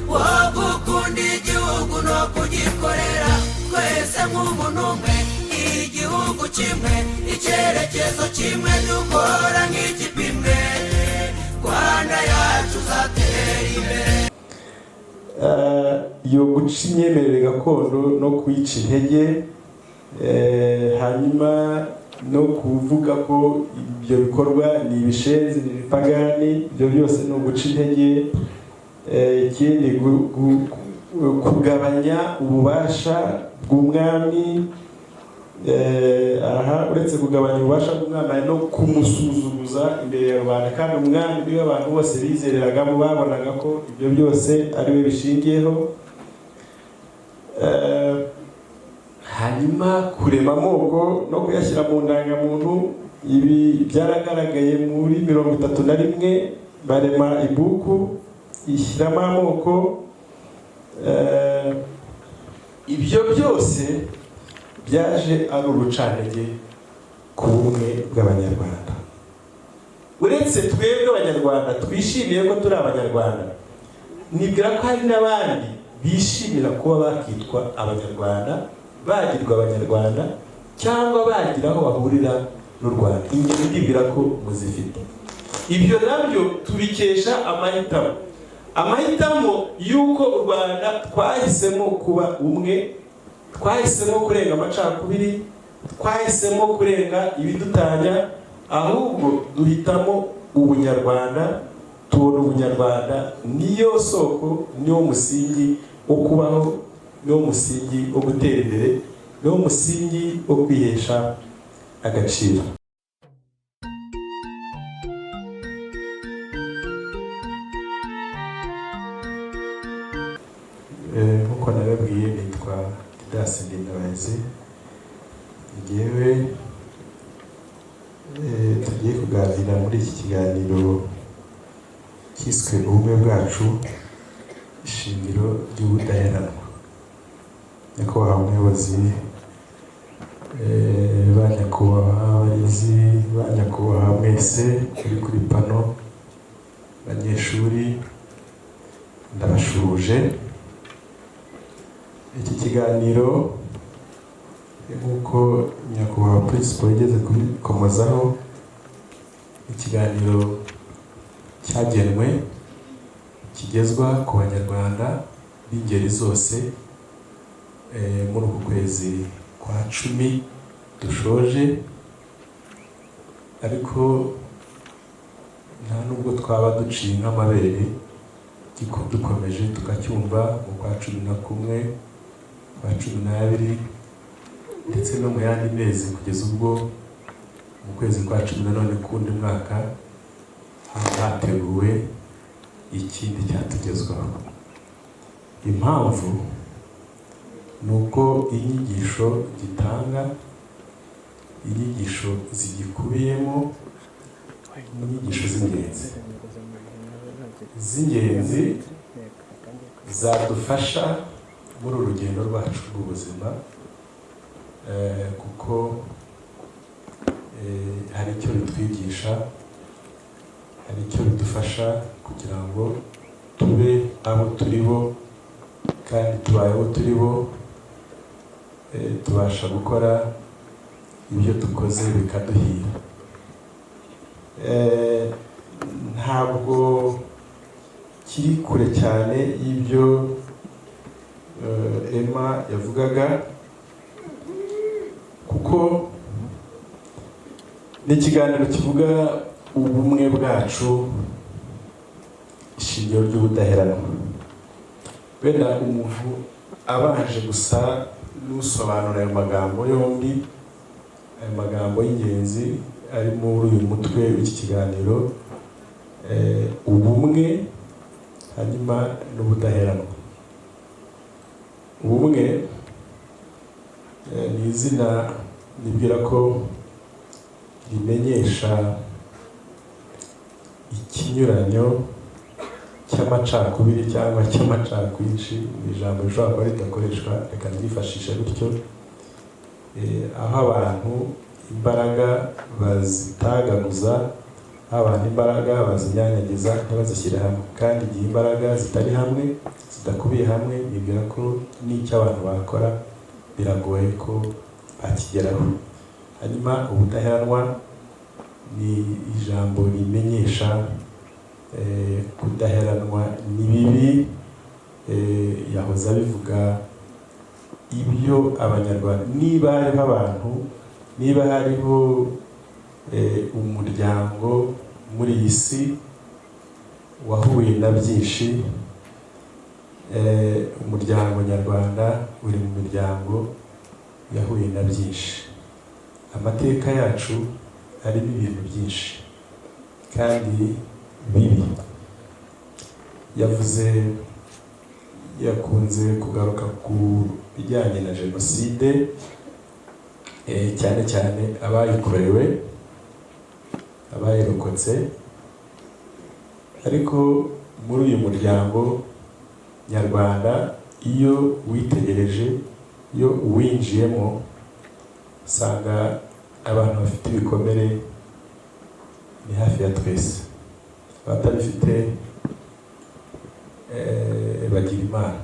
Wo gukunda igihugu no kugikorera, twese nk'umuntu umwe, igihugu kimwe, icyerekezo kimwe, dukora nk'ikipe imwe. Rwanda yacu, uzatera imbere. Iyo guca imyemerere gakondo no kuyica intege, hanyuma no kuvuga ko ibyo bikorwa ni ibishenzi, ni ibipagani, ibyo byose ni uguca intege. Ikindi, kugabanya ububasha bw'umwami. Aha uretse kugabanya ububasha bw'umwami, hari no kumusuzuguza imbere ya rubanda, kandi umwami niwe abantu bose bizereragamo, babonaga ko ibyo byose ari we bishingiyeho. Hanyuma kurema amoko no kuyashyira mu ndangamuntu, ibi byaragaragaye muri 31, barema ibuku ishyiramo amoko. Ibyo byose byaje ari urucantege ku bumwe bw'Abanyarwanda. Uretse twebwe Abanyarwanda twishimiye ko turi Abanyarwanda, nibwira ko hari n'abandi bishimira kuba bakitwa Abanyarwanda, bagirwa Abanyarwanda, cyangwa bagira aho bahurira n'u Rwanda. Ingero ndibwira ko muzifite. Ibyo nabyo tubikesha amahitamo, amahitamo y'uko u Rwanda twahisemo kuba umwe, twahisemo kurenga amacakubiri, twahisemo kurenga ibidutanya, ahubwo duhitamo ubunyarwanda, tubona ubunyarwanda niyo soko, niwo musingi wo kubaho, niwo musingi wo gutera imbere, niwo musingi wo kwihesha agaciro. Nk'uko nababwiye, nitwa Didas Ndindabahizi. Njyewe tugiye kuganira muri iki kiganiro cyiswe "Ubumwe bwacu, ishingiro ry'ubudaheranwa". Nyakubahwa umuyobozi, ba nyakubahwa abarezi, ba nyakubahwa mwese uri kuri pano, banyeshuri, ndabashuhuje. Iki kiganiro, nk'uko nyakubahwa principal yigeze kubikomozaho, ikiganiro cyagenwe kigezwa ku Banyarwanda b'ingeri zose muri uku kwezi kwa 10 dushoje, ariko nta nubwo twaba duciye nk'amabere dukomeje tukacyumva mu kwa 11, kwa 12, ndetse no mu yandi mezi, kugeza ubwo mu kwezi kwa 10 nanone k'undi mwaka haba hateguwe ikindi cyatugezwaho. Impamvu ni uko inyigisho gitanga, inyigisho zigikubiyemo, ni inyigisho z'ingenzi zadufasha muri uru rugendo rwacu rw'ubuzima, kuko hari icyo bitwigisha, hari icyo bidufasha kugira ngo tube abo turi bo, kandi tubaye abo turi bo, tubasha gukora ibyo dukoze bikaduhira. Ntabwo kiri kure cyane y'ibyo Emma yavugaga, kuko ni ikiganiro kivuga ubumwe bwacu, ishingiro ry'ubudaheranwa. Wenda umuntu abanje gusa n'usobanura ayo magambo yombi, ayo magambo y'ingenzi ari muri uyu mutwe w'iki kiganiro, ubumwe hanyuma n'ubudaheranwa. Ubumwe ni izina nibwira ko rimenyesha ikinyuranyo cy'amacakubiri cyangwa cy'amacakwinshi. Ni ijambo rishobora kuba ridakoreshwa, reka ryifashishe gutyo. Aho abantu imbaraga bazitagaguza. Abantu imbaraga bazinyanyagiza ntibazishyire hamwe, kandi igihe imbaraga zitari hamwe, zidakubiye hamwe, nibwira ko n'icyo abantu bakora biragoye ko bakigeraho. Hanyuma ubudaheranwa ni ijambo rimenyesha kudaheranwa ni bibi. Yahoze abivuga ibyo Abanyarwanda, niba hariho abantu, niba hariho umuryango muri iyi si wahuye na byinshi, umuryango nyarwanda uri mu miryango yahuye na byinshi. Amateka yacu arimo ibintu byinshi kandi bibi. Yavuze, yakunze kugaruka ku bijyanye na jenoside, cyane cyane abayikorewe, abayirokotse. Ariko muri uyu muryango nyarwanda, iyo witegereje, iyo uwinjiyemo, usanga abantu bafite ibikomere ni hafi ya twese. Abatabifite bagira Imana,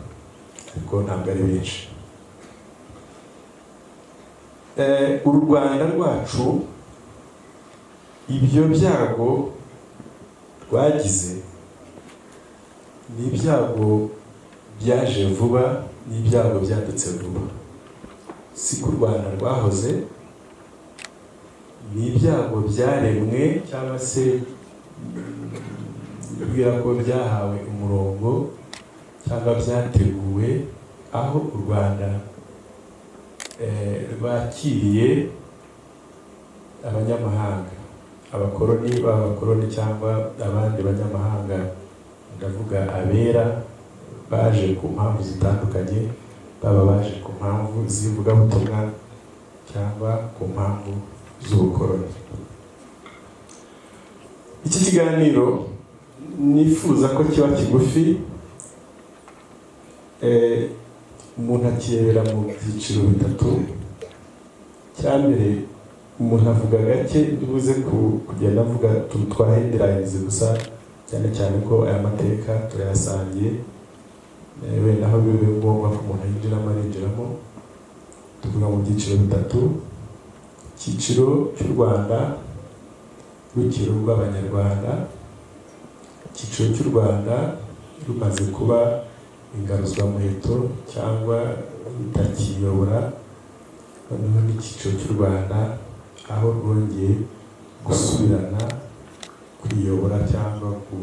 ariko ntabwo ari benshi. Uru Rwanda rwacu, ibyo byago rwagize ni ibyago byaje vuba, ni ibyago byadutse vuba. Si ko u Rwanda rwahoze, ni ibyago byaremwe cyangwa se bibwira ko byahawe umurongo cyangwa byateguwe, aho u Rwanda rwakiriye abanyamahanga, abakoloni, baba abakoloni cyangwa abandi banyamahanga, ndavuga abera baje ku mpamvu zitandukanye, baba baje ku mpamvu z'ivugabutumwa cyangwa ku mpamvu z'ubukoloni. Iki kiganiro nifuza ko kiba kigufi. Umuntu akirebera mu byiciro bitatu. Cyambere, umuntu avuga gake, ndibuze kugenda avuga twa headlines gusa, cyane cyane ko aya mateka turayasangiye. Wenda aho bibe ngombwa ko umuntu yinjiramo, arinjiramo. Tuvuga mu byiciro bitatu: icyiciro cy'u Rwanda rukiri urw'Abanyarwanda, icyiciro cy'u Rwanda rumaze kuba ingaruzwamuheto cyangwa rutakiyobora, noneho n'icyiciro cy'u Rwanda aho rwongeye gusubirana kwiyobora cyangwa ku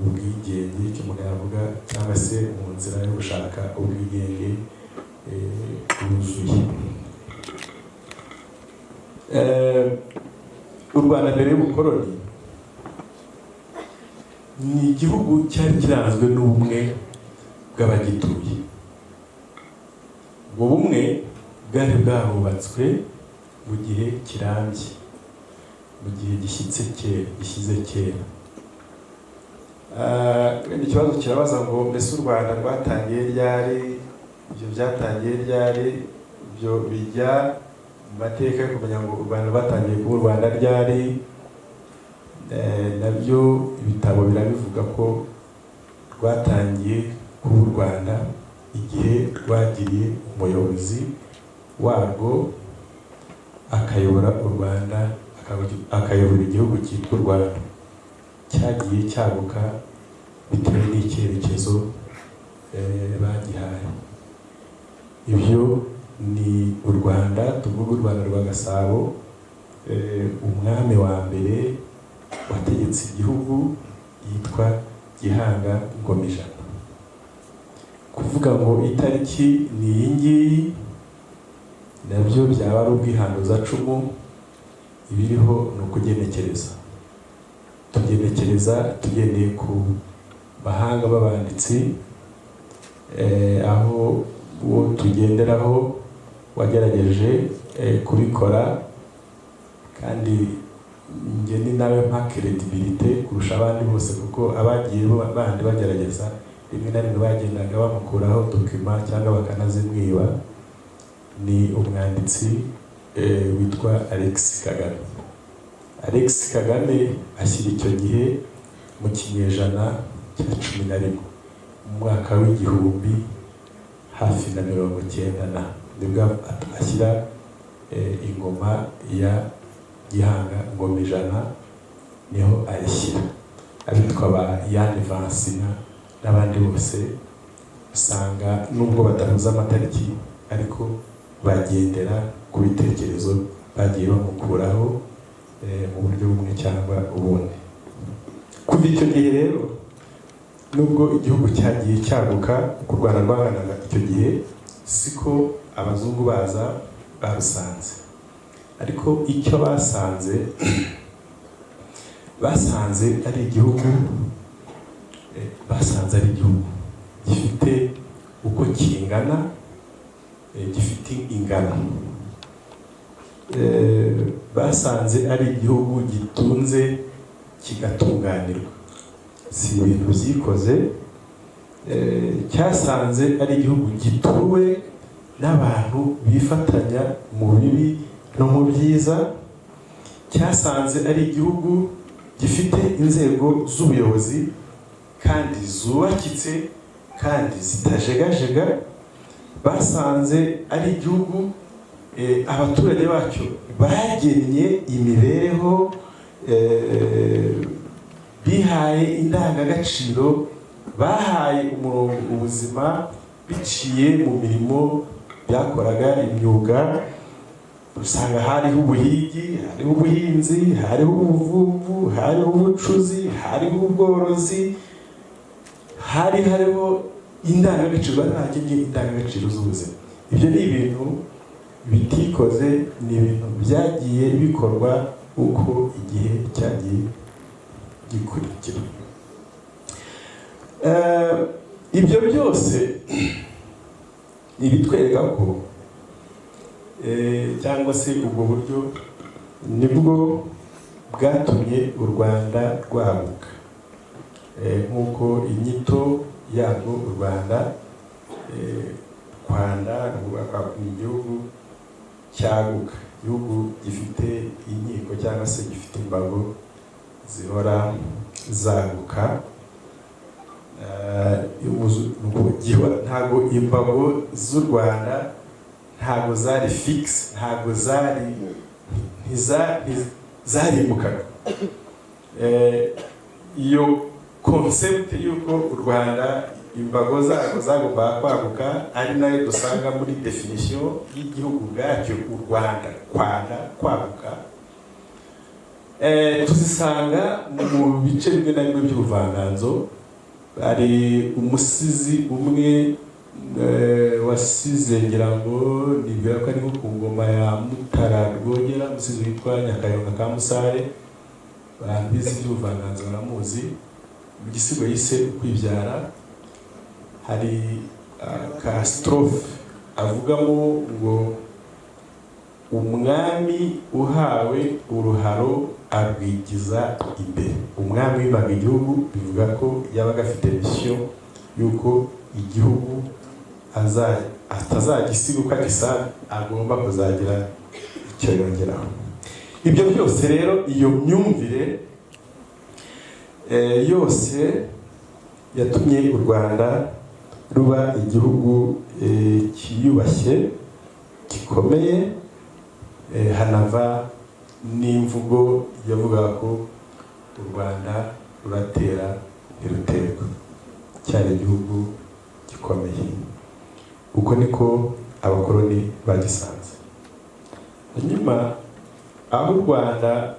ubwigenge, icyo umuntu yavuga, cyangwa se mu nzira yo gushaka ubwigenge bwuzuye. U Rwanda mbere y'ubukoloni ni igihugu cyari kiranzwe n'ubumwe bw'abagituye. Ubwo bumwe bwari bwarubatswe mu gihe kirambye, mu gihe gishyitse kera, gishyize kera. Wenda ikibazo kirabaza ngo: mbese u Rwanda rwatangiye ryari? Ibyo byatangiye ryari? Ibyo bijya mu mateka yo kumenya ngo u Rwanda rwatangiye kuba u Rwanda ryari. Nabyo ibitabo birabivuga ko rwatangiye kuba u Rwanda igihe rwagiriye umuyobozi warwo, akayobora u Rwanda, akayobora igihugu cyitwa u Rwanda, cyagiye cyaguka bitewe n'icyerekezo bagihaye. Ibyo ni u Rwanda tuvuga, u Rwanda rwa Gasabo. Umwami wa mbere wategetse igihugu yitwa Gihanga Ngomijana. Kuvuga ngo itariki ni iyi ngiyi nabyo byaba ari ubwihanduzacumu. Ibiriho ni ukugenekereza, tugenekereza tugendeye ku bahanga b'abanditsi, aho uwo tugenderaho wagerageje kubikora, kandi njye ni nawe mpa crédibilité kurusha abandi bose, kuko abagiye bandi bagerageza, rimwe na rimwe bagendaga bamukuraho document cyangwa bakanazimwiba, ni umwanditsi witwa Alex Kagame. Alex Kagame ashyira icyo gihe mu kinyejana cya 11, mu mwaka w'igihumbi hafi na 90 na nibwo ashyira ingoma ya Gihanga, ngoma ijana niho ayishyira. Abitwa ba Jan Vansina n'abandi bose usanga nubwo badahuza amatariki, ariko bagendera ku bitekerezo bagiye bamukuraho mu buryo bumwe cyangwa ubundi. Kuva icyo gihe rero, nubwo igihugu cyagiye cyaguka, uko u Rwanda rwanganaga icyo gihe siko abazungu baza barusanze, ariko icyo basanze, basanze ari igihugu gifite uko kingana, gifite ingano. Basanze ari igihugu gitunze kigatunganirwa, si ibintu byikoze. Cyasanze ari igihugu gituwe n'abantu bifatanya mu bibi no mu byiza. Cyasanze ari igihugu gifite inzego z'ubuyobozi kandi zubakitse kandi zitajegajega. Basanze ari igihugu abaturage bacyo bagennye imibereho, bihaye indangagaciro, bahaye umurongo ubuzima biciye mu mirimo byakoraga, imyuga. Usanga hariho ubuhigi, hariho ubuhinzi, hariho ubuvumvu, hariho ubucuzi, hariho ubworozi, hariho indangagaciro, bari bagennye indangagaciro z'ubuzima. Ibyo ni ibintu bitikoze, ni ibintu byagiye bikorwa uko igihe cyagiye gikurikira. Ibyo byose ni ibitwereka ko cyangwa se ubwo buryo nibwo bwatumye u Rwanda rwaguka. Nk'uko inyito yarwo u Rwanda, Rwanda ni igihugu cyaguka, igihugu gifite inkiko cyangwa se gifite imbago zihora zaguka. Ntabwo imbago z'u Rwanda ntabwo zari fixe, ntabwo zari zarimukaga. Iyo concept y'uko u Rwanda imbago zarwo zagombaga kwaguka, ari nayo dusanga muri définition y'igihugu ubwacyo, u Rwanda, kwanda, kwaguka, tuzisanga mu bice bimwe na bimwe by'ubuvanganzo. Hari umusizi umwe wasize, ngira ngo nibwira ko ari nko ku ngoma ya Mutara Rwogera, umusizi witwa Nyakayonga ka Musare. Abantu bize iby'ubuvanganzo baramuzi. Mu gisigo yise Ukwibyara hari ka strophe avugamo ngo: "Umwami uhawe uruharo arwigiza imbere." Umwami wimaga igihugu, bivuga ko yabaga afite mission y'uko igihugu atazagisiga uko agisanga, agomba kuzagira icyo yongeraho. Ibyo byose rero, iyo myumvire yose yatumye u Rwanda ruba igihugu cyiyubashye, gikomeye. Hanava n'imvugo yavugaga ko u Rwanda ruratera ntiruterwa, cyari igihugu gikomeye. Uko niko abakoloni bagisanze. Hanyuma aho u Rwanda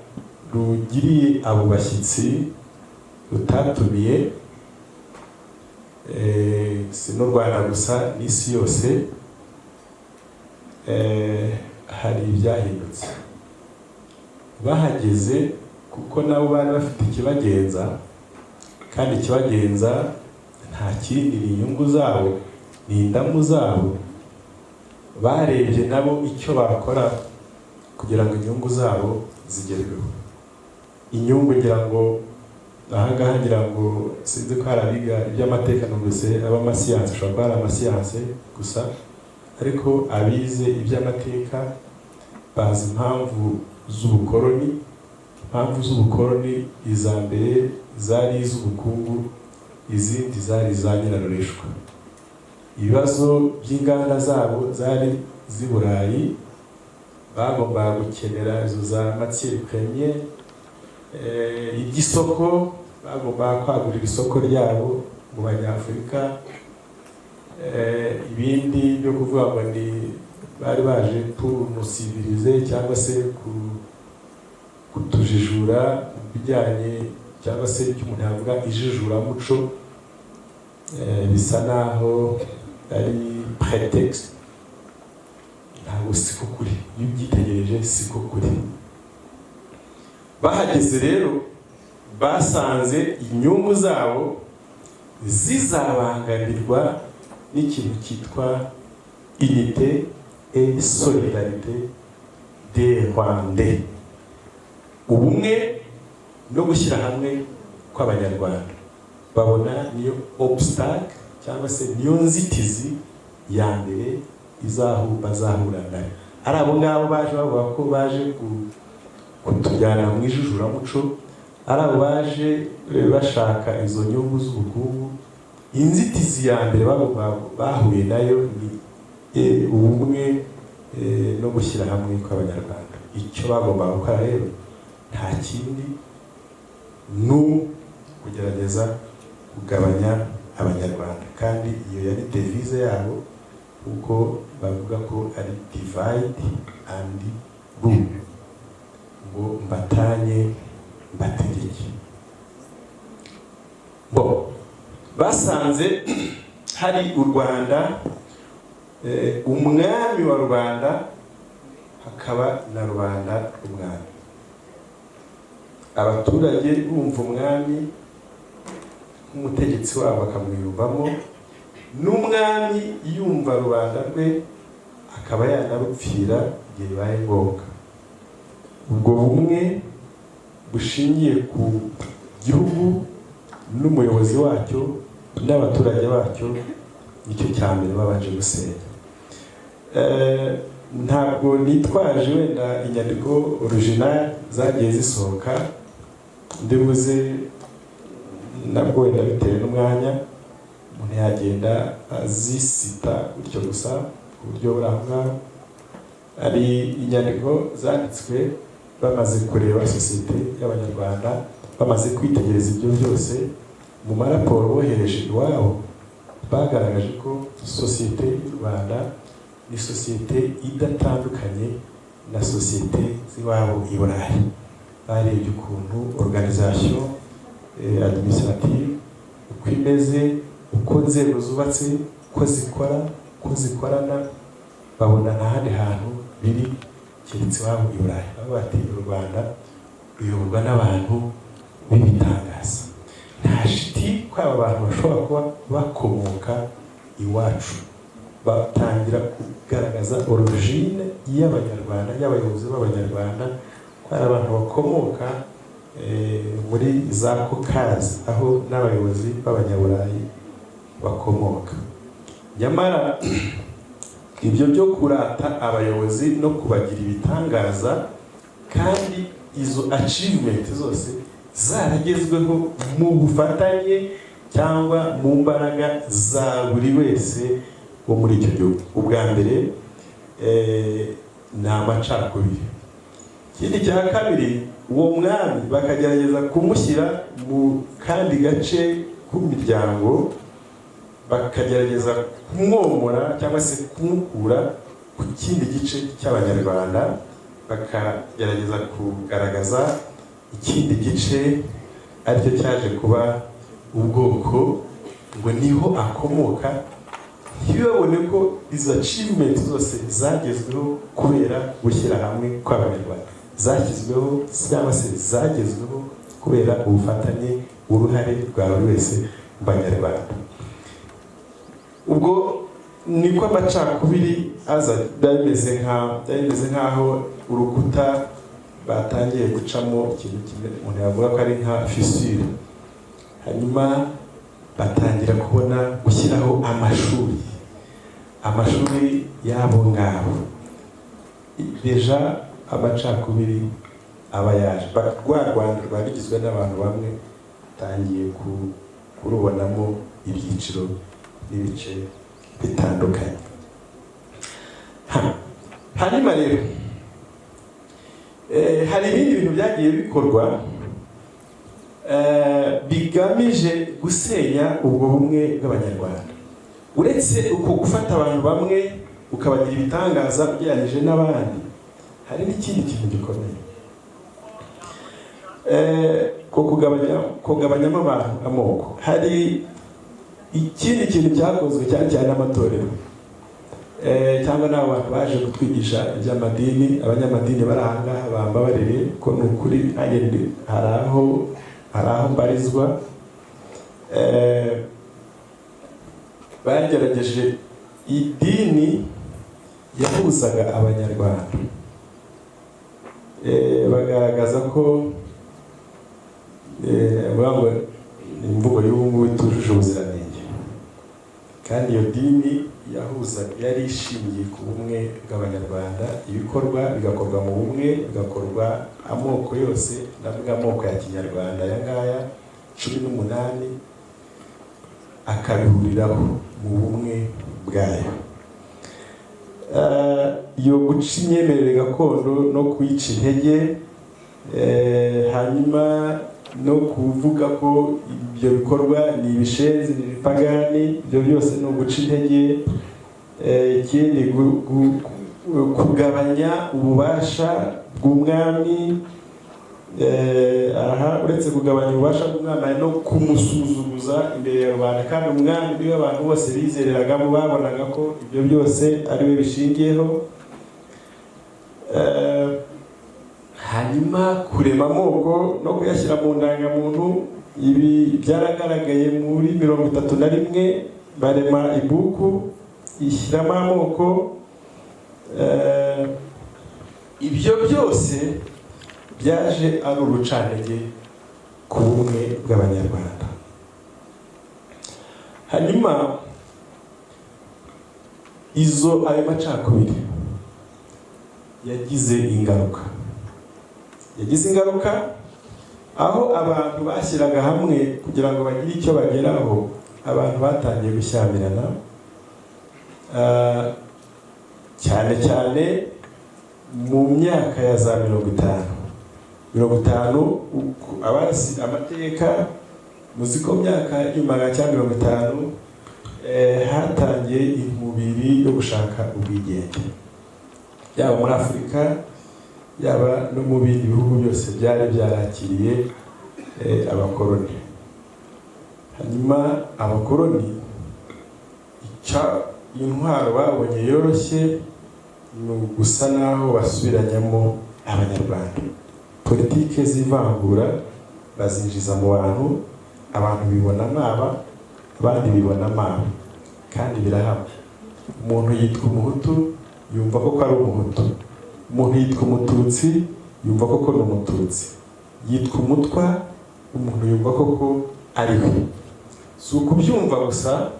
rugiriye abo bashyitsi rutatumiye, si n'u Rwanda gusa, n'isi yose, hari ibyahindutse. Bahageze, kuko nabo bari bafite ikibagenza, kandi ikibagenza nta kindi ni inyungu zabo, ni indamu zabo. Barebye nabo icyo bakora kugira ngo inyungu zabo zigerweho. Inyungu, ngira ngo ahangaha, ngira ngo sinzi ko hari abiga iby'amateka, numvise ab'amasiyanse, ushobora kuba hari amasiyanse gusa, ariko abize iby'amateka bazi impamvu z'ubukoloni, Impamvu z'ubukoloni, iza mbere zari iz'ubukungu, izindi zari iza nyirarureshwa. Ibibazo by'inganda zabo zari z'i Burayi, bagombaga gukenera izo za matières premières, iby'isoko, bagombaga kwagurira isoko ryabo mu Banyafurika, ibindi byo kuvuga ngo ni bari baje pour nous civiliser cyangwa se kutujijura mu bijyanye cyangwa se icyo umuntu yavuga ijijuramuco, bisa naho ari prétexte. Ntabwo, siko kuri, iyo ubyitegereje siko kuri. Bahageze rero basanze inyungu zabo zizabangamirwa n'ikintu cyitwa unité et solidarité des Rwandais, ubumwe no gushyira hamwe kw'Abanyarwanda. Babona niyo obstacle cyangwa se niyo nzitizi ya mbere bazahura nayo. Ari abo ngabo baje bavuga ko baje kutujyana mu ijujuramuco, ari abo baje bashaka izo nyungu z'ubukungu, inzitizi ya mbere bahuye nayo ni ubumwe no gushyira hamwe kw'Abanyarwanda. Icyo bagombaga gukora rero nta kindi, ni ukugerageza kugabanya Abanyarwanda, kandi iyo yari devise yabo, kuko bavuga ko ari divide and rule, ngo mbatanye mbategeke. Bo basanze hari u Rwanda, umwami wa rubanda, hakaba na rubanda rw'umwami. Abaturage bumva umwami nk'umutegetsi wabo, bakamwiyumvamo, n'umwami yumva rubanda rwe, akaba yanarupfira igihe bibaye ngombwa. Ubwo bumwe bushingiye ku gihugu n'umuyobozi wacyo n'abaturage bacyo, nicyo cya mbere babanje gusenya. Ntabwo nitwaje wenda inyandiko original zagiye zisohoka, ndibuze nabwo wenda bitewe n'umwanya umuntu yagenda azisita gutyo gusa ku buryo buri aho ngaho. Hari inyandiko zanditswe bamaze kureba sosiyete y'Abanyarwanda, bamaze kwitegereza ibyo byose. Mu maraporo bohereje iwabo bagaragaje ko sosiyete y'u Rwanda ni sosiyete idatandukanye na sosiyete z'iwabo i Burayi. Barebye ukuntu organisation administrative uko imeze, uko inzego zubatse, uko zikora, uko zikorana, babona nta handi hantu biri keretse iwabo i Burayi. Bavuga bati: "U Rwanda ruyoborwa n'abantu b'ibitangaza, nta shiti ko aba bantu bashobora kuba bakomoka iwacu." Batangira kugaragaza origine y'Abanyarwanda, y'abayobozi b'Abanyarwanda, ko ari abantu bakomoka muri za Caucase, aho n'abayobozi b'Abanyaburayi bakomoka. Nyamara ibyo byo kurata abayobozi no kubagira ibitangaza, kandi izo achievement zose zaragezweho mu bufatanye cyangwa mu mbaraga za buri wese wo muri icyo gihugu, ubwa mbere ni amacakubiri. Ikindi cya kabiri, uwo mwami bakagerageza kumushyira mu kandi gace k'imiryango, bakagerageza kumwomora cyangwa se kumukura ku kindi gice cy'Abanyarwanda, bakagerageza kugaragaza ikindi gice aricyo cyaje kuba ubwoko, ngo niho akomoka. Ntibabone ko izo achievement zose zagezweho kubera gushyira hamwe kw'Abanyarwanda, zashyizweho cyangwa se zagezweho kubera ubufatanye, uruhare rwa buri wese mu Banyarwanda. Ubwo niko amacakubiri aza. Byari bimeze nk'aho urukuta batangiye gucamo ikintu kimwe umuntu yavuga ko ari nka fissure. Hanyuma batangira kubona gushyiraho amashuri y'abo ngabo, déjà amacakubiri aba yaje. Rwa Rwanda rwari rugizwe n'abantu bamwe tangiye kurubonamo ibyiciro n'ibice bitandukanye. Hanyuma rero hari ibindi bintu byagiye bikorwa bigamije gusenya ubwo bumwe bw'Abanyarwanda. Uretse uko gufata abantu bamwe ukabagira ibitangaza ugereranyije n'abandi, hari n'ikindi kintu gikomeye ko kugabanyamo abantu amoko. Hari ikindi kintu cyakozwe cyane cyane n'amatorero cyangwa n'abo bantu baje kutwigisha iby'amadini. Abanyamadini bari aha ngaha bambabarire, ko ni ukuri nanjye hari aho mbarizwa. Bagerageje idini yahuzaga Abanyarwanda, bagaragaza ko bavuga ngo imvugo y'ubu ngubu itujuje ubuziranenge, kandi iyo dini yahuzaga yari ishingiye ku bumwe bw'Abanyarwanda, ibikorwa bigakorwa mu bumwe, bigakorwa amoko yose, ndavuga amoko ya kinyarwanda aya ngaya 18, akabihuriraho mu bumwe bwayo. Iyo guca imyemerere gakondo no kuyica intege, hanyuma no kuvuga ko ibyo bikorwa ni ibishenzi, ni ibipagani, ibyo byose ni uguca intege. Ikindi, kugabanya ububasha bw'umwami. Aha uretse kugabanya ububasha bw'umwami, hari no kumusuzuguza imbere ya rubanda, kandi umwami niwe abantu bose bizereragamo, babonaga ko ibyo byose ari we bishingiyeho. Hanyuma kurema amoko no kuyashyira mu ndangamuntu, ibi byaragaragaye muri 31, barema ibuku ishyiramo amoko. Ibyo byose byaje ari urucantege ku bumwe bw'Abanyarwanda. Hanyuma ayo macakubiri yagize ingaruka aho abantu bashyiraga hamwe kugira ngo bagire icyo bageraho, abantu batangiye gushyamirana, cyane cyane mu myaka ya za 50 50. Abazi amateka muzi ko mu myaka y'1950 hatangiye inkubiri yo gushaka ubwigenge, yaba muri Afurika, yaba no mu bindi bihugu byose byari byarakiriye abakoroni. Hanyuma abakoroni, intwaro babonye yoroshye ni ugusa naho basubiranyamo Abanyarwanda. Politike z'ivangura bazinjiza mu bantu, abantu bibonamo aba, abandi bibonamo aba, kandi birahama. Umuntu yitwa Umuhutu, yumva koko ari Umuhutu. Umuntu yitwa Umututsi, yumva koko ni Umututsi. Yitwa Umutwa, umuntu yumva koko ari we. Si ukubyumva gusa,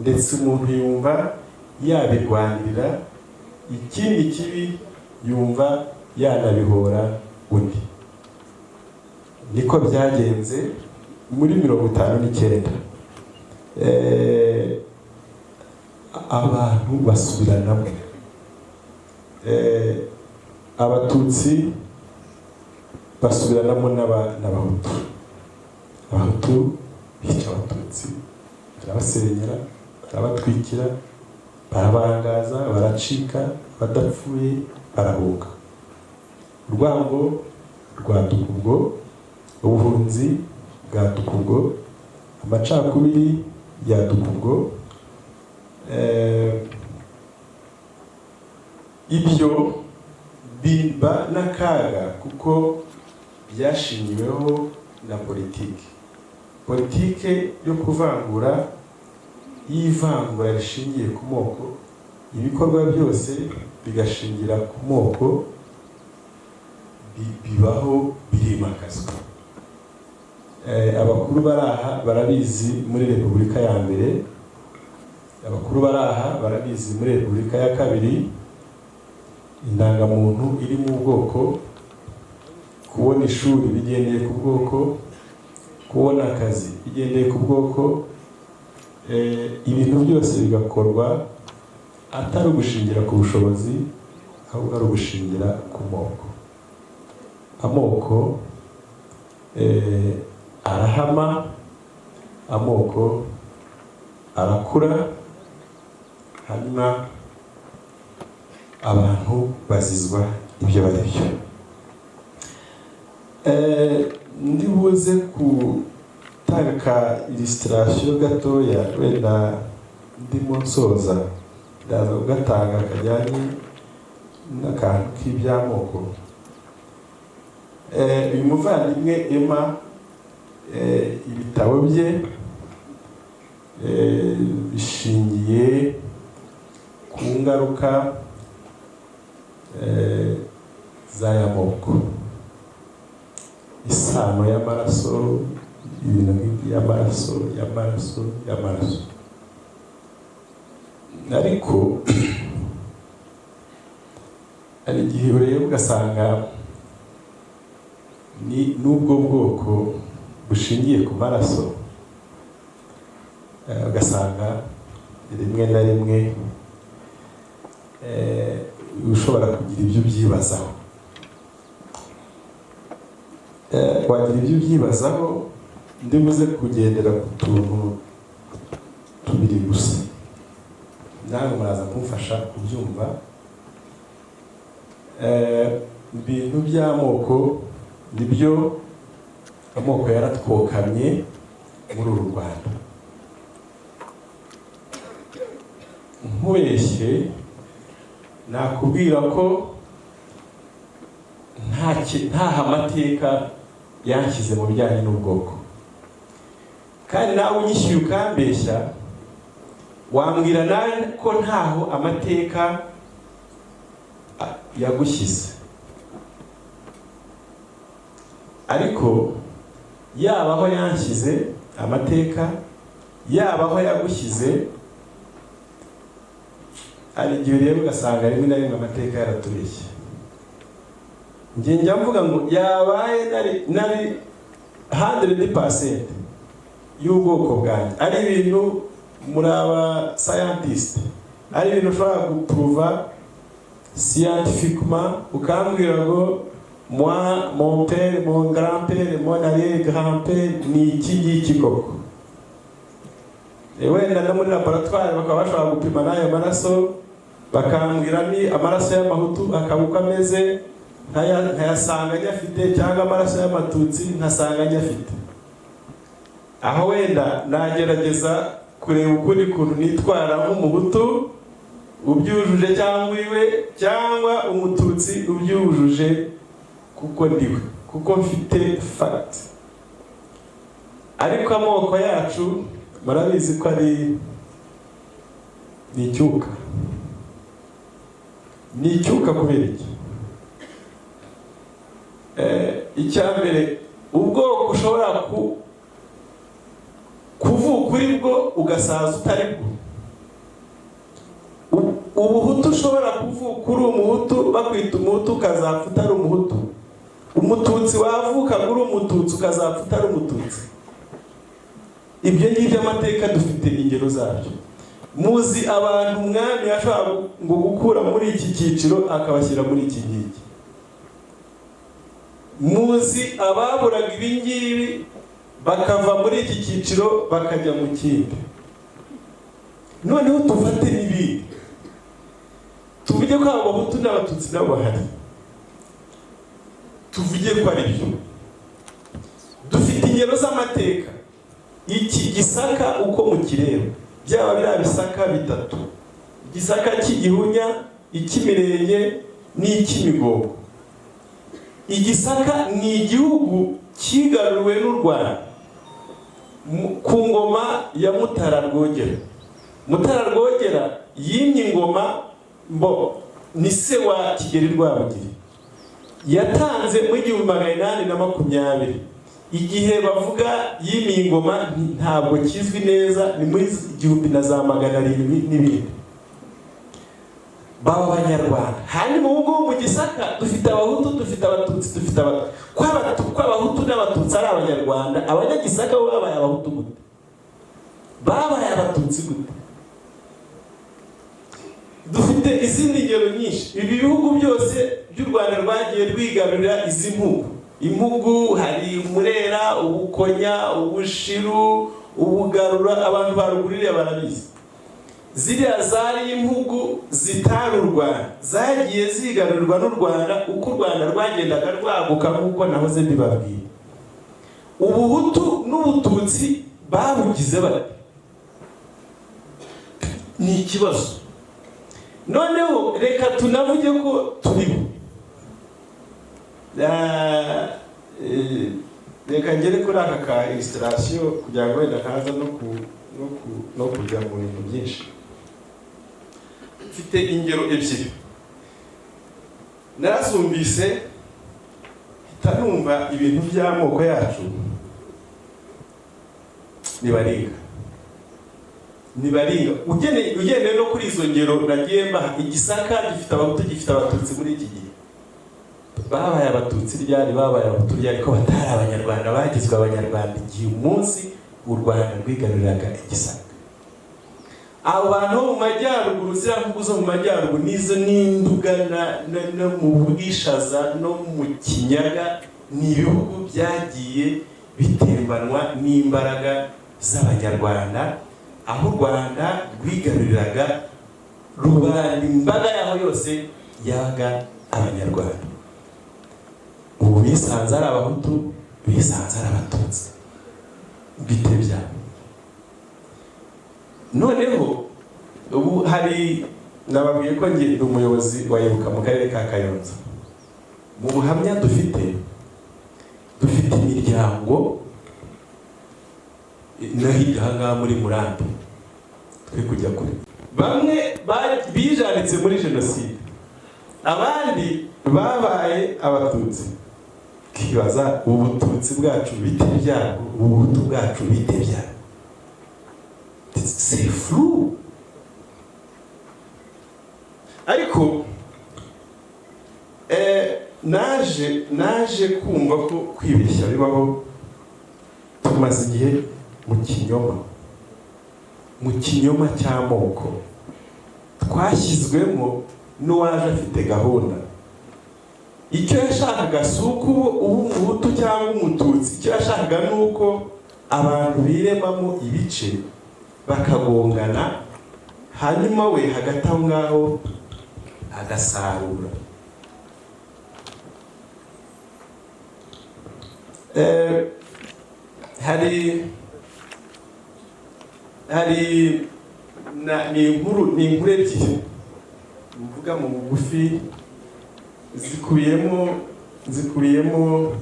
ndetse umuntu yumva yabirwanirira, ikindi kibi yumva yanabihora undi. Niko byagenze muri 59. Abantu basubiranamo. Abatutsi basubiranamo n'Abahutu, Abahutu bica Abatutsi, barabasenyera, barabatwikira, barabangaza, baracika, abadapfuye barahunga. Urwango rwaduka ubwo, ubuhunzi bwaduka ubwo, amacakubiri yaduka ubwo. Ibyo biba n'akaga kuko byashingiweho na politiki, politike yo kuvangura, y'ivangura rishingiye ku moko, ibikorwa byose bigashingira ku moko, bibaho, birimakazwa. Abakuru bari aha barabizi muri Repubulika ya mbere, abakuru bari aha barabizi muri Repubulika ya kabiri, indangamuntu iri mu bwoko. Kubona ishuri bigendeye ku bwoko, kubona akazi bigendeye ku bwoko, ibintu byose bigakorwa atari ugushingira ku bushobozi, ahubwo ari ugushingira ku moko. Amoko arahama, amoko arakura, hanyuma abantu bazizwa ibyo bari byo. Ndi buze gutanga ka illustration gatoya, wenda ndimo nsoza ndaza kugatanga, kajyanye n'akantu k'iby'amoko. Uyu muvandimwe Emma, ibitabo bye bishingiye ku ngaruka z'aya moko, isano y'amaraso, ibintu nk'iby'amaraso, y'amaraso, y'amaraso. Ariko hari igihe ureba ugasanga ni n'ubwo bwoko bushingiye ku maraso, ugasanga rimwe na rimwe ushobora kugira ibyo ubyibazaho. Wagira ibyo ubyibazaho. Ndibuze kugendera ku tuntu tubiri gusa, nawe muraza kumfasha kubyumva. Ibintu by'amoko, nibyo, amoko yaratwokamye muri uru Rwanda. Nkubeshye nakubwira ko ntaha amateka yanshyize mu bijyanye n'ubwoko, kandi nawe unyishyuye ukambeshya wambwira nawe ko ntaho amateka yagushyize. Ariko yaba aho yanshyize amateka, yaba aho yagushyize, hari igihe ureba ugasanga rimwe na rimwe amateka yaratubeshye. Njye njya mvuga ngo yabaye nari 100% y'ubwoko bwanjye, ari ibintu muri aba scientist, ari ibintu ushobora gupuruva scientifiquement, ukambwira ngo moi, mon père, mon grand-père, mon arrière grand-père ni iki ngiki koko. Wenda no muri laboratoire bakaba bashobora gupima n'ayo maraso, bakambwira ni amaraso y'Amahutu akaba uko ameze, nkayasanga nyafite, cyangwa amaraso y'Amatutsi nkasanga nyafite. Aho wenda nagerageza kureba ukundi kuntu nitwara nk'Umuhutu ubyujuje cyangwa iwe, cyangwa Umututsi ubyujuje, kuko ndiwe, kuko mfite fact. Ariko amoko yacu murabizi ko ari ni icyuka, ni icyuka. Kubera iki? Icya mbere, ubwoko ushobora kuvuka uri bwo ugasaza utari bwo. Ubuhutu, ushobora kuvuka uri Umuhutu, bakwita Umuhutu, ukazapfa utari Umuhutu. Umututsi, wavukaga uri Umututsi, ukazapfa utari Umututsi. Ibyo ngibyo amateka dufite ingero zabyo. Muzi abantu umwami yashobora ngo gukura muri iki cyiciro akabashyira muri iki ngiki. Muzi ababuraga ibi ngibi bakava muri iki cyiciro bakajya mu kindi. Noneho tufate n'ibindi, tuvuge ko abo Bahutu n'Abatutsi nabo bahari, tuvuge ko ari byo. Dufite ingero z'amateka. Iki Gisaka uko mukireba, byaba biriya bisaka bitatu, Igisaka cy'Igihunya, icy'Imirenge n'icy'Imigongo. Igisaka ni igihugu cyigaruriwe n'u Rwanda ku ngoma ya Mutara Rwogera. Mutara Rwogera yimye ingoma, mbo ni se wa Kigeli Rwabugiri. Yatanze mu 1820. Igihe bavuga yimiye ingoma ntabwo kizwi neza, ni muri igihumbi na za magana arindwi n'ibindi. Baba Abanyarwanda. Hanyuma ubu ngubu mu Gisaka dufite Abahutu, dufite Abatutsi, dufite Abatutsi. Ko Abahutu n'Abatutsi ari Abanyarwanda, Abanyagisaka bo babaye Abahutu gute? Babaye Abatutsi gute? Dufite izindi ngero nyinshi. Ibi bihugu byose by'u Rwanda rwagiye rwigarurira, izi mpugu, impugu, hari Murera, Ubukonya, Ubushiru, Ubugarura, abantu ba ruguru barabizi. Ziriya zari impugu zitari u Rwanda, zagiye zigarurirwa n'u Rwanda uko u Rwanda rwagendaga rwaguka, nk'uko nahoze mbibabwira. Ubuhutu n'Ubututsi babugize bate? Ni ikibazo. Noneho reka tunavuge ko turiho. Reka ngere kuri aka ka illustration kugira ngo wenda ntaza no kujya mu bintu byinshi. Mfite ingero ebyiri narazumvise, mpita numva ibintu by'amoko yacu nibaringa nibaringa. Ugendeye no kuri izo ngero nagiye mbaha, Igisaka gifite Abahutu, gifite Abatutsi. Muri iki gihe babaye Abatutsi ryari? Babaye Abahutu ryari, ko batari Abanyarwanda? Bagizwe Abanyarwanda igihe umunsi u Rwanda rwigaruriraga Igisaka. Abo bantu bo mu majyaruguru, ziriya mpugu zo mu majyaruguru, n'izo n'Induga no mu Bwishaza no mu Kinyaga, ni ibihugu byagiye bitembanwa n'imbaraga z'Abanyarwanda aho u Rwanda rwigaruriraga rubanda. Imbaga yaho yose yabaga Abanyarwanda. Ubu bisanze ari Abahutu, bisanze ari Abatutsi, bite byabo? Noneho ubu hari, nababwiye ko njye ndi umuyobozi wa Ibuka mu karere ka Kayonza. Mu buhamya dufite, dufite imiryango no hirya aha ngaha muri Murambi, twe kujya kure, bamwe bijanditse muri jenoside, abandi babaye Abatutsi. Ukibaza, ubututsi bwacu bite byabwo? Ubuhutu bwacu bite byabwo? C'est flou. Ariko naje kumva ko kwibeshya bibaho. Tumaze igihe mu kinyoma, mu kinyoma cy'amoko twashyizwemo n'uwaje afite gahunda. Icyo yashakaga si uko uba Umuhutu cyangwa Umututsi, icyo yashakaga ni uko abantu biremamo ibice bakagongana, hanyuma we hagati aho ngaho agasarura. Hari ni inkuru ebyiri mvuga mu bugufi, zikubiyemo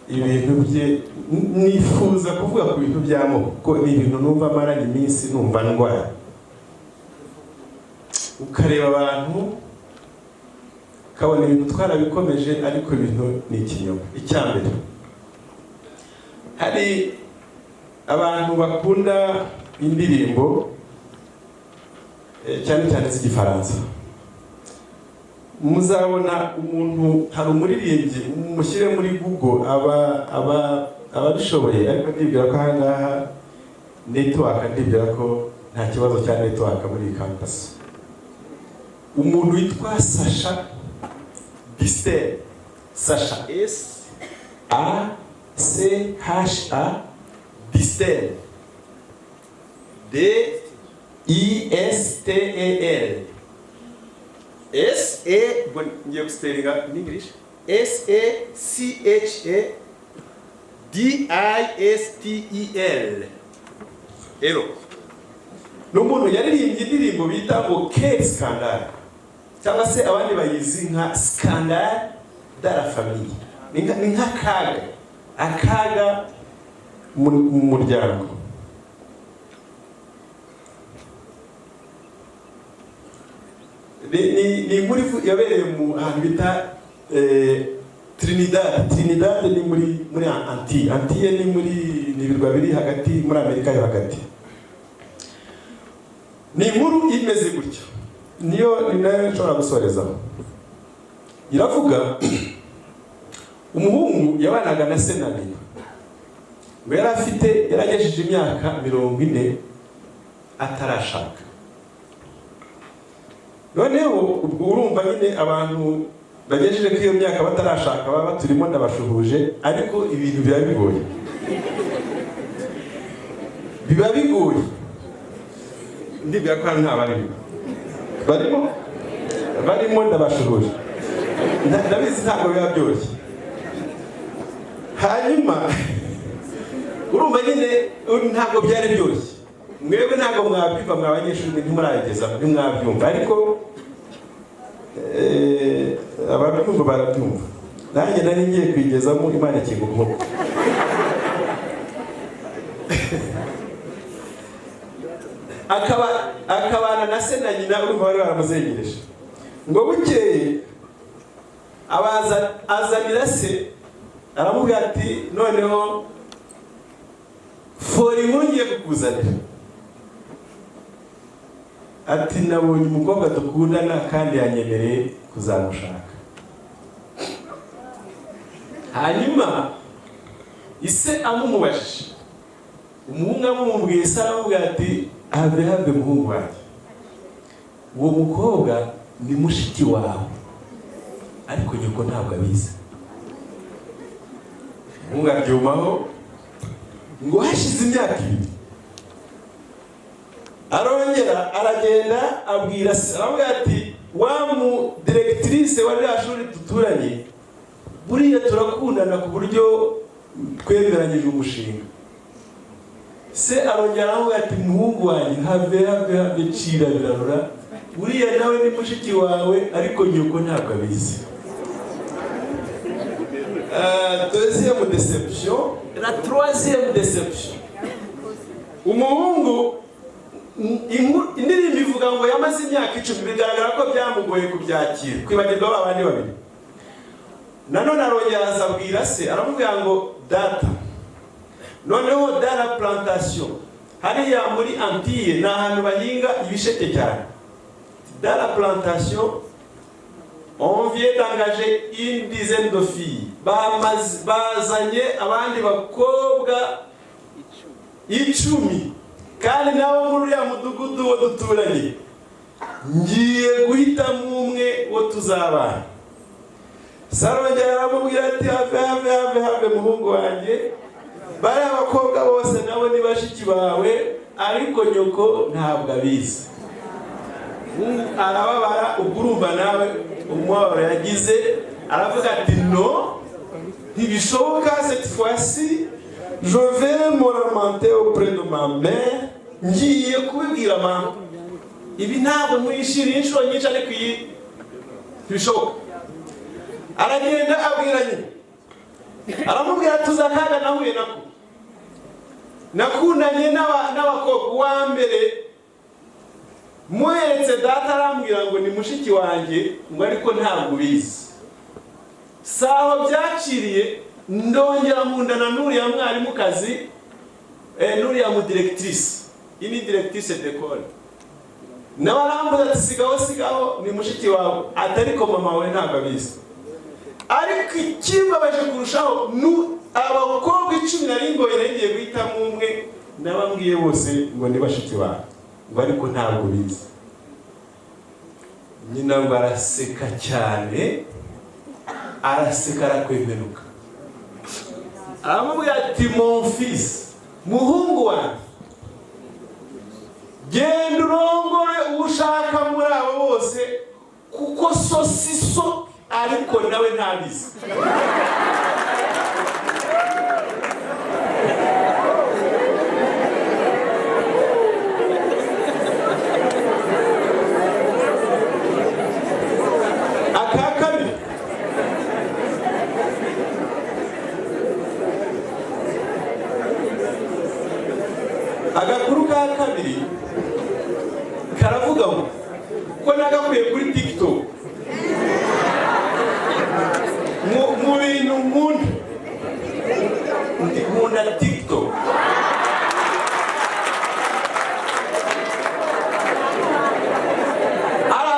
ibintu bye nifuza kuvuga ku bintu by'amoko, kuko ni ibintu numva maranye iminsi numva ndwaye. Ukareba abantu, ukabona ibintu twarabikomeje, ariko ibintu ni ikinyoma. Icya mbere, hari abantu bakunda indirimbo, cyane cyane z'Igifaransa. Muzabona umuntu, hari umuririmbyi, mushyire muri Google aba ababishoboye, ariko ndibwira ko aha ngaha network, ndibwira ko nta kibazo cya network muri iyi campus. Umuntu witwa Sacha Distel, Sacha, Sacha, Distel, Distel, S A, ubwo ngiye gusipellinga in English, Sacha Distel. Rero ni umuntu yaririmbye indirimbo bita ngo "Quel scandale", cyangwa se abandi bayizi nka "Scandale dans la famille". Ni nk'akaga, akaga mu muryango. Ni inkuru yabereye mu hantu bita Trinidad. Trinidad ni muri Antilles. Antilles ni ibirwa biri hagati muri Amerika yo hagati. Ni inkuru imeze gutya. Niyo ni nayo nshobora gusorezaho. Iravuga umuhungu yabanaga na se na nyina, ngo yari afite, yaragejeje imyaka 40 atarashaka. Noneho ubwo urumva nyine abantu bagejeje kuri iyo myaka batarashaka baba baturimo, ndabashuhuje, ariko ibintu biba bigoye, biba bigoye. Ndibwira ko hano nta barimo, barimo, barimo, ndabashuhuje. Ndabizi ntabwo biba byoroshye. Hanyuma urumva nyine ntabwo byari byoroshye. Mwebwe ntabwo mwabyumva, mwa banyeshuri mwe ntimurageza, ntimwabyumva, ariko ababyumva barabyumva. Nanjye nari ngiye kwigezamo, Imana ikinga ukuboko. Akaba akabana na se na nyina. Urumva bari baramuzengereje. Ngo bukeye abaza, azanira se, aramubwira ati: "Noneho fora inkuru ngiye kukuzanira." Ati: "Nabonye umukobwa dukundana kandi yanyemereye kuzamushaka." Hanyuma ise amumubajije, umuhungu amumubwiye, se aramubwira ati: "Have, have, muhungu wanjye, uwo mukobwa ni mushiki wawe, ariko nyoko ntabwo abizi." Umuhungu abyumaho. Ngo hashize imyaka 2 arongera aragenda abwira se, aramubwira ati: "Wa mu directrice wa ririya shuri duturanye, buriya turakundana ku buryo twemeranyije umushinga." Se arongera aramubwira ati: "Muhungu wanjye, have, have, have, cira birarura, uriya nawe ni mushiki wawe, ariko nyoko ntabwo abizi." Deuxième déception, la troisième déception, umuhungu indirimbo ivuga ngo yamaze imyaka 10. Bigaragara ko byamugoye kubyakira, kwibagirwa ba bandi babiri. Nanone arongera aza abwira se, aramubwira ngo: "Data, noneho dans la plantation hariya muri Antille, ni ahantu bahinga ibisheke cyane, dans la plantation on vient d'engager une dizaine de filles, bazanye abandi bakobwa 10, kandi nabo muri uriya mudugudu wo duturanye. Ngiye guhitamo umwe wo tuzabana." Sarongera aramubwira ati: "Have, have, have, have, muhungu wanjye, bariya abakobwa bose nabo ni bashiki bawe, ariko nyoko ntabwo abizi." Umuhungu arababara. Ubwo urumva nawe umubabaro yagize. Aravuga ati: "No, ntibishoboka, cette fois-ci je vais me lamenter auprès de ma mère, ngiye kubibwira mama. Ibi ntabwo mwishiriye inshuro nyinshi, ariko iyi ntibishoboka." Aragenda abwira nyina, aramubwira: "Tuzi akaga nahuye nako. Nakundanye n'abakobwa. Uwa mbere muheretse data, arambwira ngo ni mushiki wanjye, ngo ariko ntabwo ubizi. Si aho byaciriye, ndongera nkundana n'uriya mwarimukazi, n'uriya mu directrice, iyi ni directrice d'école, nawe arambuza ati: 'Sigaho, sigaho, ni mushiki wawe,' ati ariko mama wawe ntabwo abizi. Ariko ikimbabaje kurushaho ni abakobwa 10 nari ngoye, nari ngiye guhitamo umwe, nabambwiye bose ngo ni bashiki bawe, ngo ariko ntabwo bizi." Nyina ngo araseka cyane, araseka arakwemenuka, aramubwira ati: "Mon fils, muhungu wanjye, genda urongore uwo ushaka muri abo bose, kuko so si so, ariko nawe ntabizi." Aka kabiri, agakuru ka kabiri karavuga ngo, ko nagakuye kuri TikTok, mu bintu nkunda, nkunda TikTok. Hari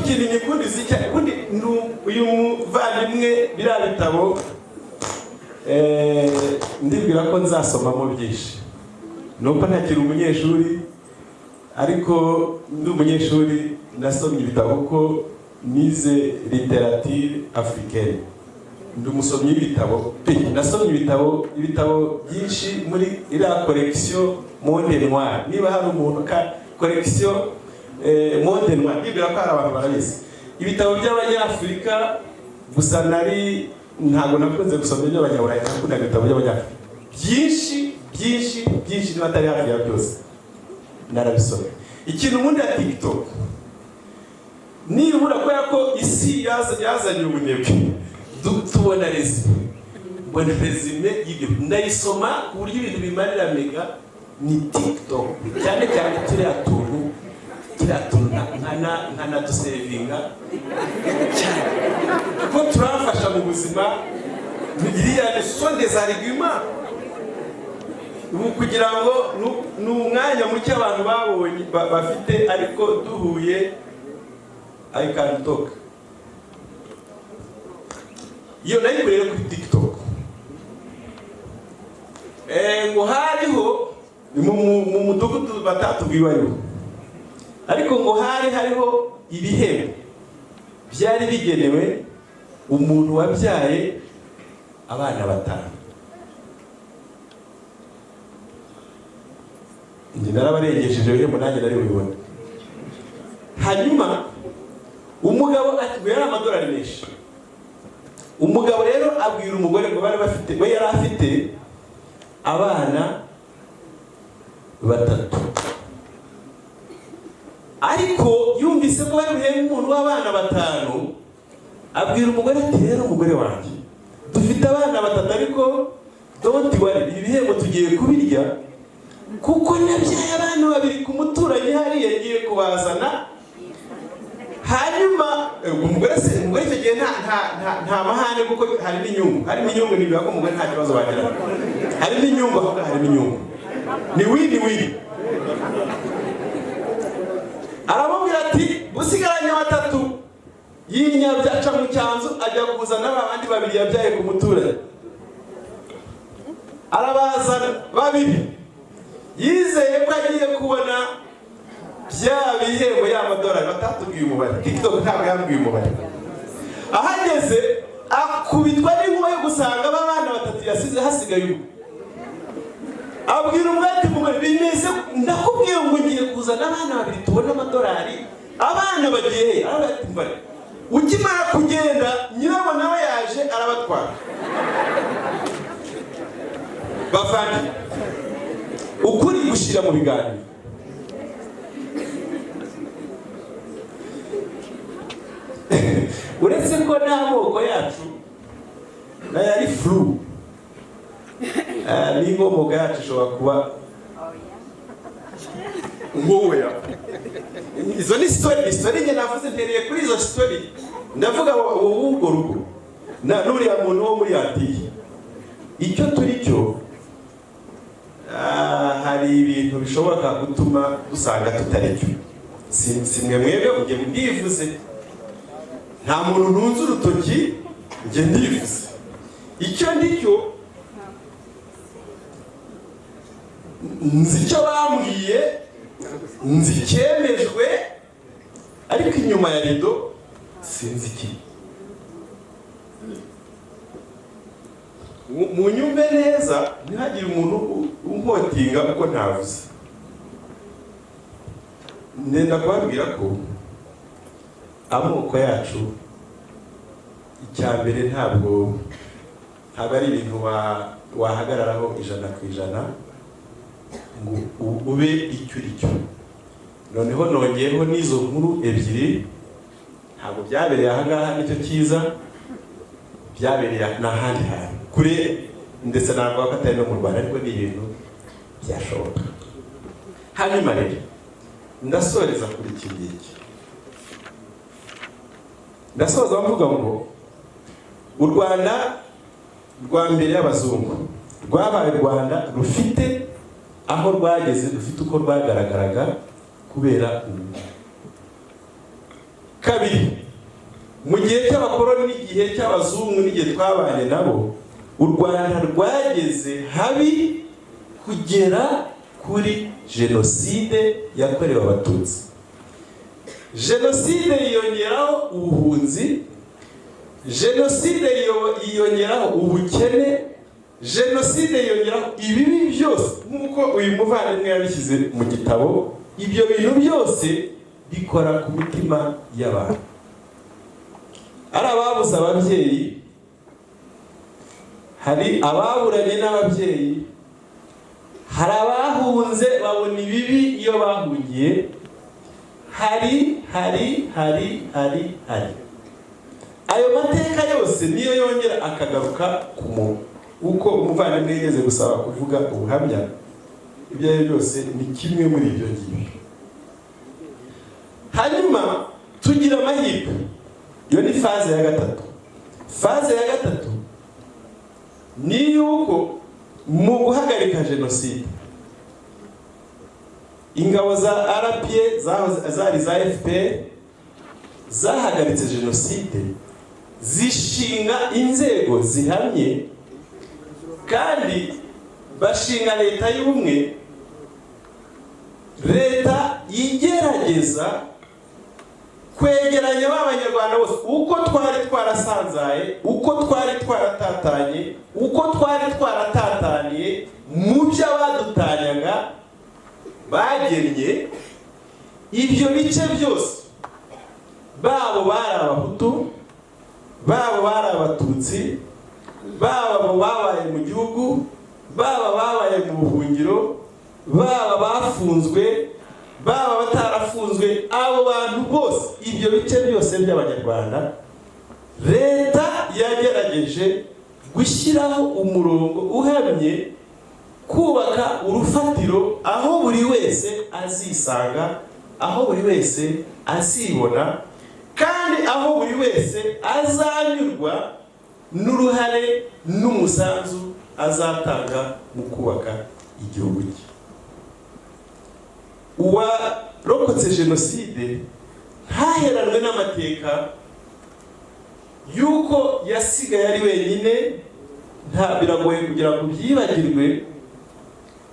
Ikintu nyikundiza icya ubundi ni uyu muvandimwe, biriya bitabo, ndibwira ko nzasomamo byinshi. Ni uko ntakiri umunyeshuri, ariko ndi umunyeshuri nasomye ibitabo, kuko nize littérature africaine. Ndi umusomyi w'ibitabo pe. Nasomye ibitabo byinshi muri iriya collection Monde Noir. Niba hari umuntu ka collection Monde Noir, ndibwira ko hari abantu barabizi, ibitabo by'Abanyafurika gusa. Nari ntabwo nakunze gusoma iby'Abanyaburayi, nakundaga ibitabo by'Abanyafurika byinshi, byinshi, byinshi, niba atari hafi ya byose narabisomye. Ikintu ubundi ya TikTok, nibura kubera ko isi yazanye ubunebwe, tubona résumé, mbona résumé y'ibyo, ndayisoma ku buryo ibintu bimarira mega ni TikTok, cyane cyane turiya tuntu nkanadusevinga cyane kuko turamfasha mu buzima. Iriya ni sont des arguments. Ubu kugira ngo ni umwanya muke abantu babonye bafite, ariko duhuye I can talk. Iyo nayikoreye kuri TikTok. Ngo hariho mu mudugudu batatubwiwe ariho, ariko ngo hari hariho ibihembo byari bigenewe umuntu wabyaye abana batanu. Njye narabarengeje, ibyo bihembo nanjye nari bubibone. Hanyuma umugabo ati ngo yari amadolari menshi. Umugabo rero abwira umugore ngo bari bafite, we yari afite abana batatu, ariko yumvise ko bari buhembe umuntu w'abana batanu, abwira umugore ati: "Rero umugore wanjye, dufite abana batatu, ariko don't worry, ibi bihembo tugiye kubirya, kuko nabyaye abana babiri ku muturanyi hariya, ngiye kubazana." Hanyuma umugore se, umugore icyo gihe nta mahane, kuko harimo inyungu, harimo inyungu. Nibwira ko umugore nta kibazo wagira, harimo inyungu, ahubwo harimo inyungu, ni win win. Aramubwira ati: "Busigaranye batatu." Yinyabya aca mu cyanzu, ajya kuzana ba bandi babiri yabyaye ku muturanyi, arabazana babiri, yizeye ko agiye kubona bya bihembo, y'amadolari batatubwiye umubare. TikTok ntabwo yambwiye umubare. Ahageze akubitwa n'inkuba yo gusanga ba bana batatu yasize hasigaye umwe. Abwira umwe ati: "Mugore, bimeze, ndakubwiye ngo ngiye kuzana abana babiri tubone amadolari, abana bagiye he?" Aravuga ati: "Mbare ukimara kugenda, nyirabo nawe yaje arabatwara." Bavandi, ukuri gushyira mu biganiro. Uretse ko n'amoko yacu nayo ari flou, n'inkomoko yacu ishobora kuba nkowe. Izo ni story, story njye navuze, ntereye kuri izo story. Ndavuga wowe, urwo rugo na n'uriya muntu wo muri Antilles. Icyo turi cyo, hari ibintu bishoboka gutuma dusanga tutari cyo. Si mwe mwebwe, njye ndivuze, nta muntu ntunze urutoki, njye ndivuze icyo ndi cyo. Nzi icyo bambwiye, nzi icyemejwe, ariko inyuma ya rido sinzi iki. Munyumve neza, ntihagire umuntu unkotinga uko ntavuze. Ndenda kubabwira ko amoko yacu, icya mbere, ntabwo ari ibintu wahagararaho 100% ngo ube icyo uri cyo. Noneho nongeyeho n'izo nkuru ebyiri. Ntabwo byabereye ahangaha, nicyo cyiza, byabereye n'ahandi hantu kure, ndetse navuga ko atari no mu Rwanda, ariko ni ibintu byashoboka. Hanyuma rero ndasoreza kuri iki ngiki. Ndasoza mvuga ngo u Rwanda rwa mbere y'abazungu rwabaye u Rwanda rufite aho rwageze, rufite uko rwagaragaraga kubera ubumwe. Kabiri, mu gihe cy'abakoloni n'igihe cy'abazungu n'igihe twabanye nabo, u Rwanda rwageze habi kugera kuri jenoside yakorewe Abatutsi. Jenoside yiyongeraho ubuhunzi, jenoside yiyongeraho ubukene, jenoside yiyongeraho ibibi byose nk'uko uyu muvandimwe yabishyize mu gitabo. Ibyo bintu byose bikora ku mitima y'abantu, ari ababuze ababyeyi, hari ababuranye n'ababyeyi, hari abahunze babona ibibi iyo bahungiye, hari hari hari hari hari ayo mateka yose niyo yongera akagaruka ku muntu. Uko umuvandimwe yigeze gusaba kuvuga ubuhamya, ibyo ari byo byose ni kimwe muri ibyo ngibyo. Hanyuma tugira amahirwe, iyo ni phase ya gatatu. Phase ya gatatu ni yuko mu guhagarika jenoside, ingabo za RPA zari za FPR zahagaritse jenoside, zishinga inzego zihamye kandi bashinga leta y'ubumwe, leta igerageza kwegeranya ba Banyarwanda bose uko twari twarasanzaye, uko twari twaratatanye, uko twari twaratataniye mu byo abadutanyaga bagennye. Ibyo bice byose, babo bari Abahutu, babo bari Abatutsi, baba abo babaye mu gihugu, baba babaye mu buhungiro, baba bafunzwe, baba batarafunzwe, abo bantu bose, ibyo bice byose by'Abanyarwanda, leta yagerageje gushyiraho umurongo uhamye, kubaka urufatiro aho buri wese azisanga, aho buri wese azibona, kandi aho buri wese azanyurwa n'uruhare n'umusanzu azatanga mu kubaka igihugu cye. Uwarokotse jenoside ntaheranwe n'amateka y'uko yasigaye ari wenyine. Nta biragoye kugira ngo ubyibagirwe,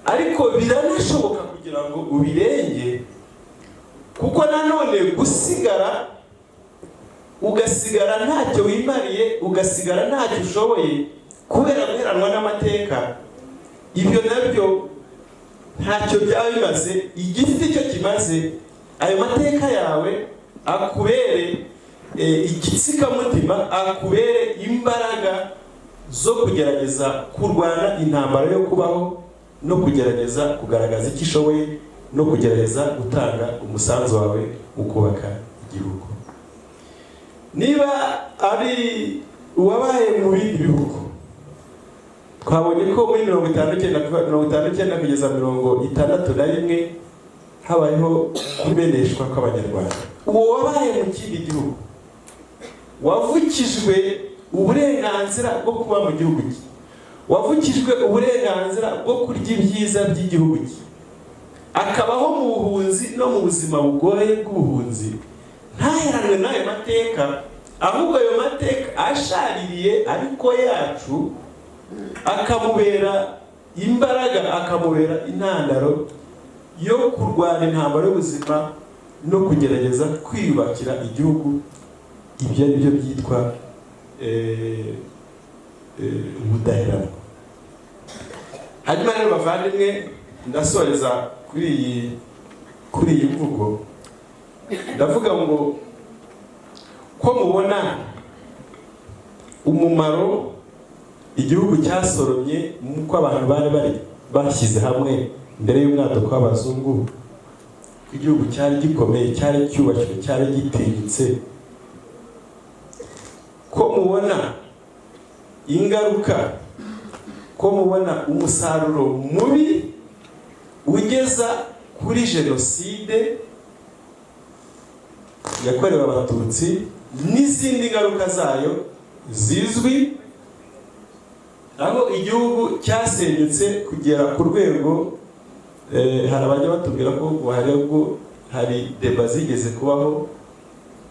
ariko biranashoboka kugira ngo ubirenge, kuko nanone gusigara, ugasigara ntacyo wimariye, ugasigara ntacyo ushoboye kubera guheranwa n'amateka, ibyo nabyo ntacyo byaba bimaze. Igifite icyo kimaze, ayo mateka yawe akubere igitsikamutima, akubere imbaraga zo kugerageza kurwana intambara yo kubaho, no kugerageza kugaragaza icyo ushoboye, no kugerageza gutanga umusanzu wawe mu kubaka igihugu. Niba ari uwabaye mu bindi bihugu, twabonye ko muri 59, kuva 59 kugeza 61, habayeho kumeneshwa kw'Abanyarwanda. Uwo wabaye mu kindi gihugu, wavukijwe uburenganzira bwo kuba mu gihugu cye, wavukijwe uburenganzira bwo kurya ibyiza by'igihugu cye, akabaho mu buhunzi no mu buzima bugoye bw'ubuhunzi, ntaheranwe n'ayo mateka, ahubwo ayo mateka ashaririye ariko yacu akamubera imbaraga, akamubera intandaro yo kurwana intambara y'ubuzima no kugerageza kwiyubakira igihugu, ibyo ari byo byitwa ubudaheranwa. Hanyuma rero bavandimwe, ndasoreza kuri iyi mvugo. Ndavuga ngo ko mubona umumaro igihugu cyasoromye nk'uko abantu bari bari bashyize hamwe mbere y'umwaduko w'abazungu, ko igihugu cyari gikomeye, cyari cyubashywe, cyari gitinyitse, ko mubona ingaruka, ko mubona umusaruro mubi ugeza kuri jenoside yakorewe Abatutsi n'izindi ngaruka zayo zizwi, aho igihugu cyasenyutse kugera ku rwego hari abajya batubwira ko ngo hari ubwo hari débat zigeze kubaho.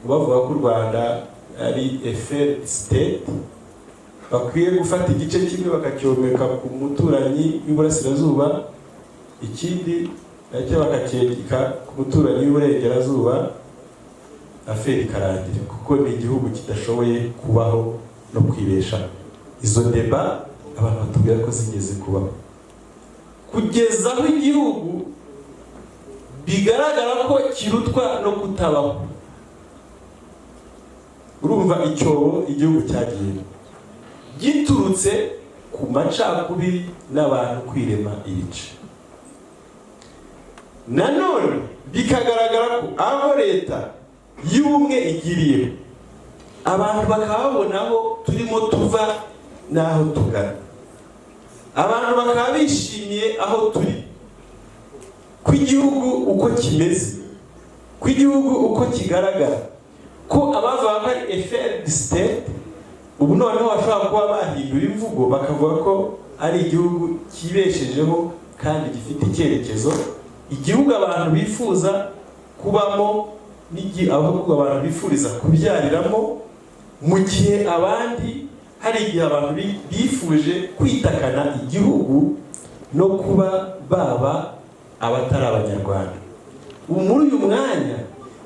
Bavuga ko u Rwanda ari a failed state, bakwiye gufata igice kimwe bakacyomeka ku muturanyi w'iburasirazuba, ikindi nacyo bakacyegeka ku muturanyi w'iburengerazuba, affaire ikarangira, kuko ni igihugu kidashoboye kubaho no kwibeshaho. Izo débats abantu batubwira ko zigeze kubaho, kugeza aho igihugu bigaragara ko kirutwa no kutabaho. Urumva icyobo igihugu cyagiye giturutse ku macakubiri n'abantu kwirema ibice. Nanone bikagaragara ko aho leta y'ubumwe igiriyeho, abantu bakaba babona aho turimo tuva n'aho tugana, abantu bakaba bishimiye aho turi, ko igihugu uko kimeze, ko igihugu uko kigaragara, ko abavuga ko ari a failed state ubu noneho bashobora kuba bahindura imvugo, bakavuga ko ari igihugu kibeshejeho kandi gifite icyerekezo, igihugu abantu bifuza kubamo, ahubwo abantu bifuriza kubyariramo, mu gihe abandi hari igihe abantu bifuje kwitakana igihugu no kuba baba abatari Abanyarwanda. Ubu muri uyu mwanya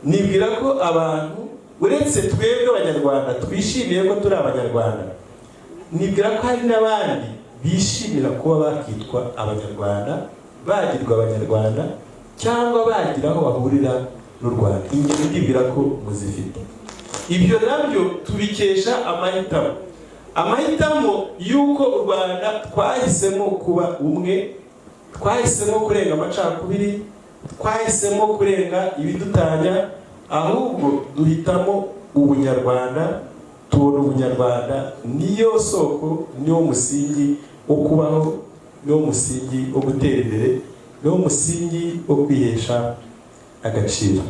nibwira ko abantu, uretse twebwe Abanyarwanda twishimiye ko turi Abanyarwanda, nibwira ko hari n'abandi bishimira kuba bakitwa Abanyarwanda, bagirwa Abanyarwanda, cyangwa bagira aho bahurira n'u Rwanda. Ingero ndibwira ko muzifite. Ibyo nabyo tubikesha amahitamo y'uko u Rwanda twahisemo kuba umwe, twahisemo kurenga amacakubiri, twahisemo kurenga ibidutanya, ahubwo duhitamo ubunyarwanda. Tubona ubunyarwanda niyo soko, niwo musingi wo kubaho, niwo musingi wo gutera imbere, niwo musingi wo kwihesha agaciro.